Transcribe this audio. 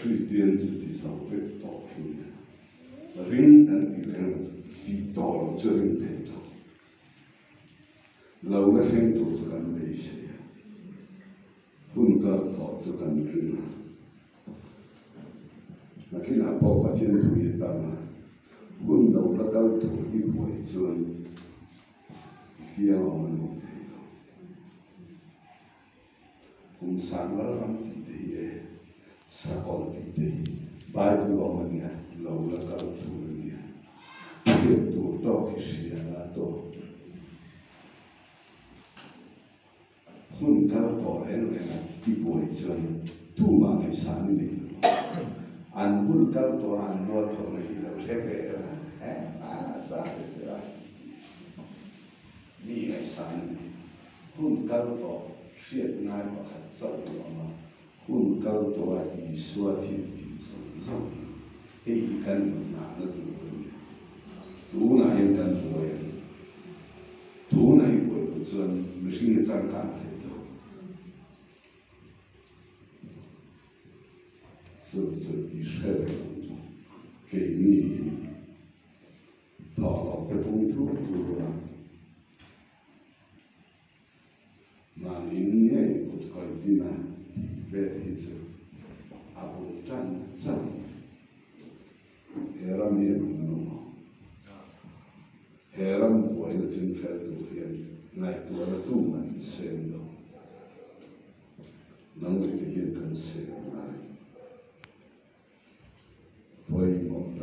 Kristian chu ti zo vek tawh khi nia. Ring kan tih reng tih tawh loh chu ring thei lo. Lo la thleng tur chu kan beisei a, hun kal tawh chu kan ring a. Nakinah pawh Pathian thu hi tam a, hun lo la kal tur i buai chuan i kiang awm a nuam thei lo. Kum sang lalram tih te hi e, sakawlh tih te hi Bible awm a nia, lo la kal tur a nia. Hriat tur tawk hi hria la tawk. Hun kal tawh reng reng a ti buai chuan tumah ngaihsan i nei lo. An hun kal tawh a an mualphawhna hi lo hre ve la, he a sa te chu a. Mi ngaihsan a ni. Hun kal tawh hriat ngai pakhat chauh lo awm a, hun kal tawha Isua thil tih zawng zawng hi hei hi kan innghahna tur a ni. Tunah hian kan buai a ni. Tunah i buai loh chuan mihring i changkang thei lo. Chu chu i hre reng ang u. Keini hi. Thawhlawk te pung thur thur a, mahni ngei kut kawih dina tih vel hi chu a bul tan chauh a ni. He ram hi a nung nung ang. He ram buaina chingfel tur hian ngaihtuahna tum an insem lo. Nang leh kei hian kan sem ngai. Pawimawh tak.